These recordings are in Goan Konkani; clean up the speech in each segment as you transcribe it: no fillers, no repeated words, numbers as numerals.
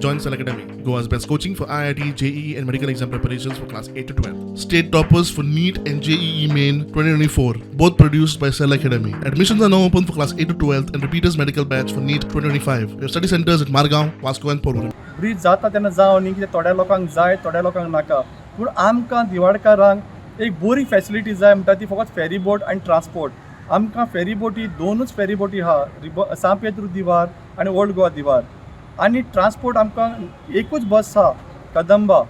Join Cell Academy, Goa's best coaching for IIT, JEE, and medical exam preparations for class 8 to 12. State toppers for NEET and JEE Main 2024, both produced by Cell Academy. Admissions are now open for class 8 to 12 and repeaters medical batch for NEET 2025. We have study centers at Margao, Vasco, and Porvorim. Bridge जाता तेन्ना जावं न्ही, कित्याक थोड्या लोकांक जाय, थोड्या लोकांक नाका. पूण आमकां दिवाडकारांक एक बरी फॅसिलिटी जाय म्हणटा ती फकत फेरी बोट आनी ट्रान्सपोर्ट. आमकां फेरी बोटी, दोनूच फेरी बोटी आहा, रिब सांत पेद्रू दिवार आनी ओल्ड गोवा दिवार. आनी ट्रान्सपोर्ट आमकां एकूच बस आहा, कदंबा.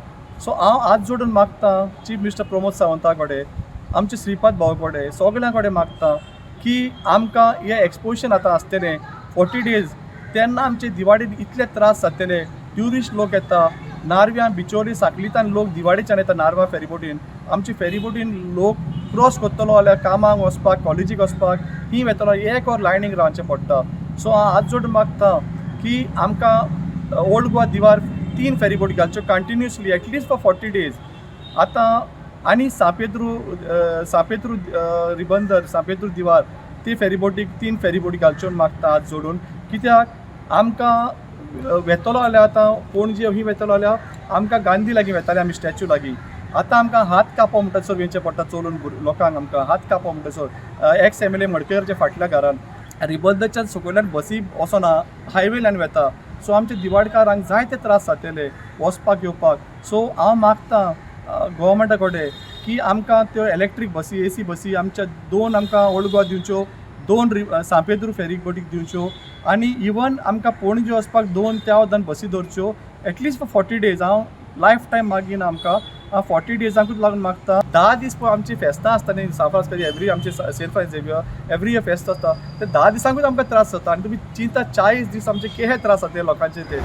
सो हांव हात जोडून मागता चीफ मिनिस्टर प्रमोद सावंता कडेन, आमचे श्रीपाद भाऊ कडेन, सगळ्यां कडेन मागता की आमकां हें एक्सपोजिशन आतां आसतलें 40 डेज, तेन्ना आमचे दिवाडीन इतले त्रास जातले. ट्युरिस्ट लोक येता, नार्व्यां, बिचोली, साकलीतान लोक दिवाडीच्यान येता नार्वा फेरीबोटीन. आमचे फेरीबोटीन लोक क्रॉस करतलो जाल्यार कामाक वचपाक, कॉलेजीक वचपाक ही वेतलो, एक वर लायनीक रावचें पडटा. सो हांव हात जोडून मागता की आमकां ओल्ड गोवा दिवार तीन फेरीबोट घालच्यो continuously, at least for 40 days आतां. आनी सांपेद्रू सांपेद्रू रिबंदर, सांपेद्रू दिवार ती फेरीबोटीक तीन फेरीबोटी घालच्यो म्हूण मागता हात जोडून. कित्याक आमकां वेतलो जाल्यार आतां पणजे ही वेतलो जाल्यार आमकां गांधी लागीं वेताले आमी, स्टॅच्यू लागीं. आतां आमकां हात कापो म्हणटा वयचें पडटा चलून. लोकांक आमकां हात कापो म्हणटासर एक्स एमएलए मडकयरच्या फाटल्या घरान रिबंदरच्या सकयल्यान बसी वचना, हायवेल्यान वेता. सो आमच्या दिवाडकारांक जायते त्रास जातले वचपाक येवपाक. सो हांव मागता गोवोरमेंटा कडेन की आमकां त्यो इलेक्ट्रीक बसी, एसी बसी आमच्या दोन आमकां ओल्ड गोवा दिवच्यो, दोन सांपेद्रू फेरी बोटीक दिवच्यो आनी इवन आमकां पणजे वचपाक दोन त्या वतान बसी दवरच्यो, एटलिस्ट फॉर 40 डेज. हांव लायफ टायम मागीना आमकां, हांव 40 डेजांकूच लागून मागता. 10 दीस पळय आमची फेस्तां आसता न्ही सांत फ्रांसिस्क, एवरी आमची saint Francis Xavier every year फेस्त आसता, ते 10 दिसांकूच आमकां त्रास जाता. आनी तुमी चिंता, 40 दीस आमचे केहे त्रास जाता लोकांचे ते.